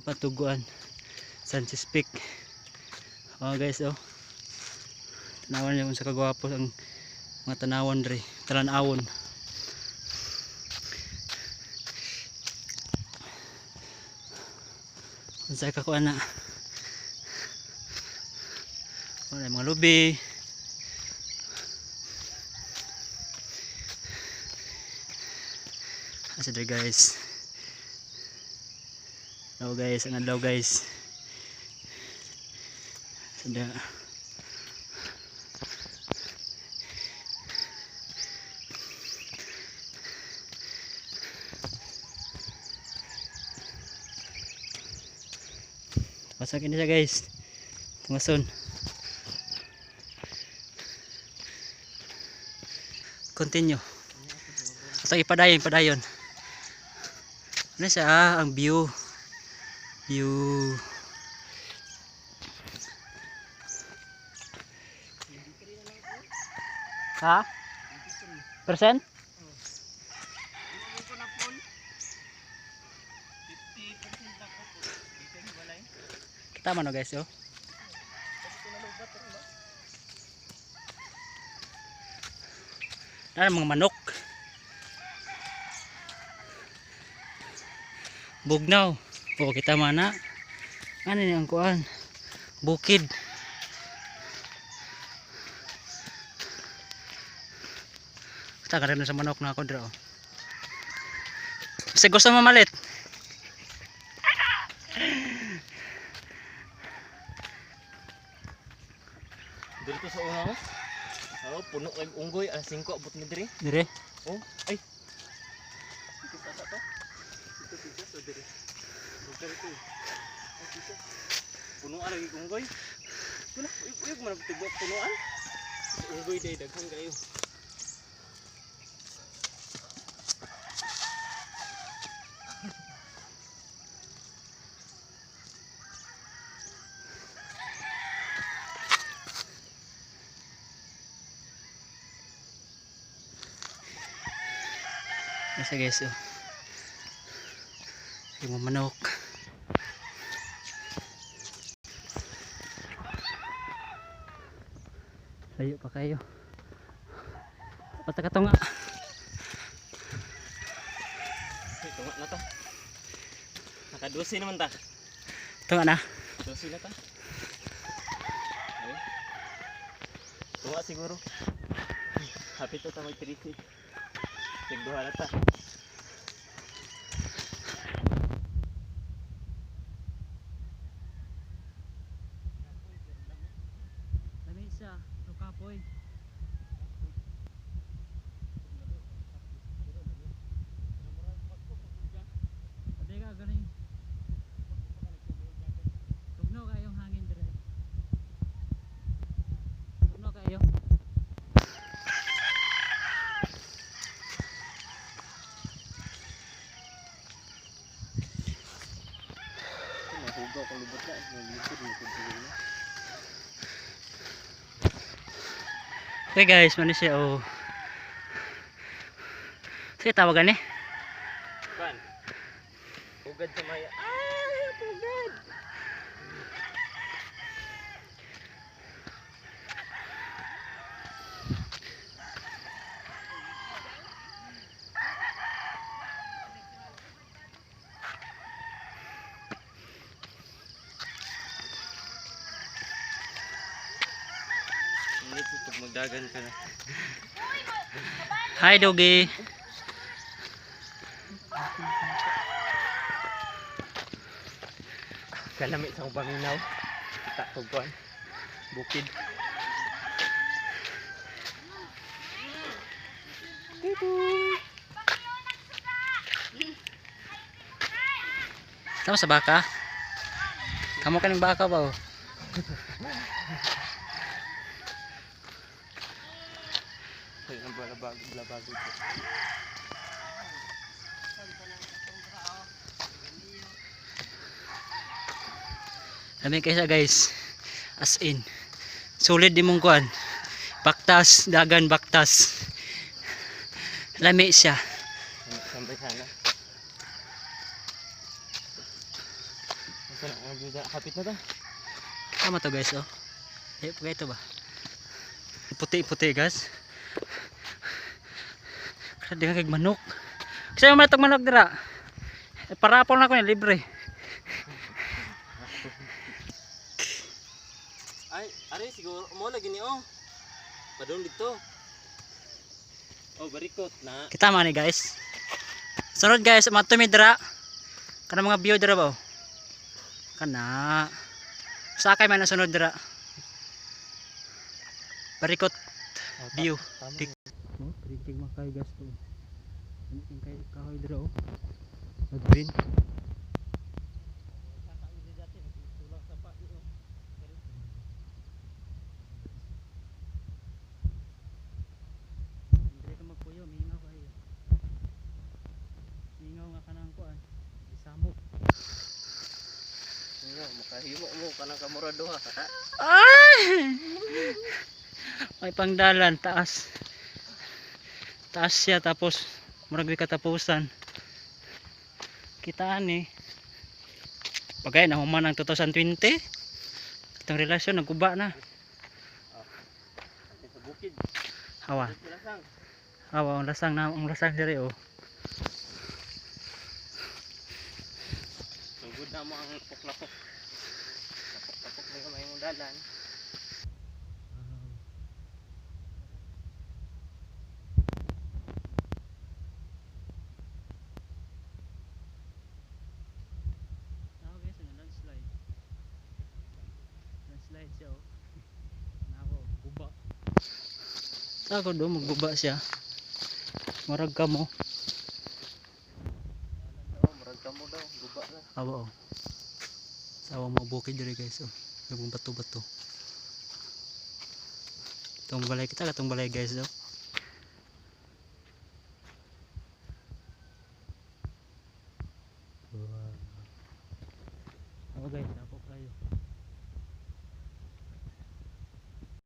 Ang patuguan. Sanchez Peak. Oh guys, oh. Tanawan niyo kung sa kagwapo ang mga tanawan dre, talan-awon. Unsa ka kuan na? Wala mga lubi. Asa dre, guys. Hello guys, ang adlaw, guys. Asa dre. Pasak ini siya, guys. Tungason. Continue. Ito ipadayon, padayon. Ano siya ah, ang view. View. Ha? Percent? Ko na full. 50% na ko. Dito yung balay. Kita man, no, guys, oh. Ano mga manok. Bugnaw. O kita man na. Ano ni ang kuan? Bukid. Kita ka rin sa manok na ako dira, oh. Kasi gusto mo malit. Dito sa una ko. Oh, puno kay unggoy, alas 5 abot ni diri. Dire. Oh, ay. Dito sa to. Dito dito sa diri. Lugar ito. Oh, dito. Punuan lagi unggoy. Wala, uyog uyog man tibok punuan. Unggoy day daghan kayo. Nasa guys, oh. Yung mga manok. Layo pa kayo. Patakatunga. Ay, tunga na ta. Naka-12 naman ta. Tunga na. 12 na ta. Ay. Tunga siguro. Hapit na ta mag 13. Tigduha na ta. Lami siya. Kapoy. Teka, galing. Tugnaw kayong hangin dire. Tugnaw kayo. Mahugaw kang lubot na. Nalipod, lipod siguro. Okay guys, mano siya, oh. Sige, tawagan eh. Kan. Pugad sa maya. Ah, pugad. Hindi pag magdagan ka na. Hi, doggy. Kalami sa bangingaw. Kita ko kuan. Bukid. Tama sa baka. Kamo ka ng baka ba, oh? Ay, ang balabag, balabag. Lami kaysa, guys. As in. Solid di mong kuan. Baktas, dagan baktas. Lami siya. Sampai sana. Sana ang view dyan. Hapit na ta. Tama to, guys, oh. Eh, pagka ito ba? Puti-puti, guys. Kada nga kay manok. Kasi may matag manok dira. Eh, parapol na ko ni libre. Ay, ari siguro mo lagi ni oh. Padung dito. Oh, barikot na. Kita man ni, guys. Sunod, guys, matumi dira. Kana mga view dira ba, oh? Kana. Sakay man ang sunod dira. Barikot view. Tama. Oh, printing mga kayo, guys, to. Ano yung kay kahoy dira, oh. Nag-green. Hindi ka magpuyo, mingaw kayo. Mingaw nga kanang kuan. Isamok. Nga, makahimo mo kanang kamura duha. Ay! May pangdalan, taas. Taas siya tapos murag di katapusan. Kitaan eh. Pagay na human ang 2020. Itong relasyon nagguba na. Sa bukid. Hawa. Lasang. Hawa ang lasang na ang lasang diri, oh. Sugod na mo ang lapok-lapok. Lapok-lapok na yung may dalan. Ako, guys, ano, landslide. Landslide siya, oh. Nako, guba. Ako do, magguba siya. Murag ka mo. Oh, murag kamo daw, guba na. Awa, oh. Sa awa mga bukid diri, guys, oh. May mga bato-bato. Itong balay kita, katong balay, guys, oh. Wow. Ako, guys, ako kayo.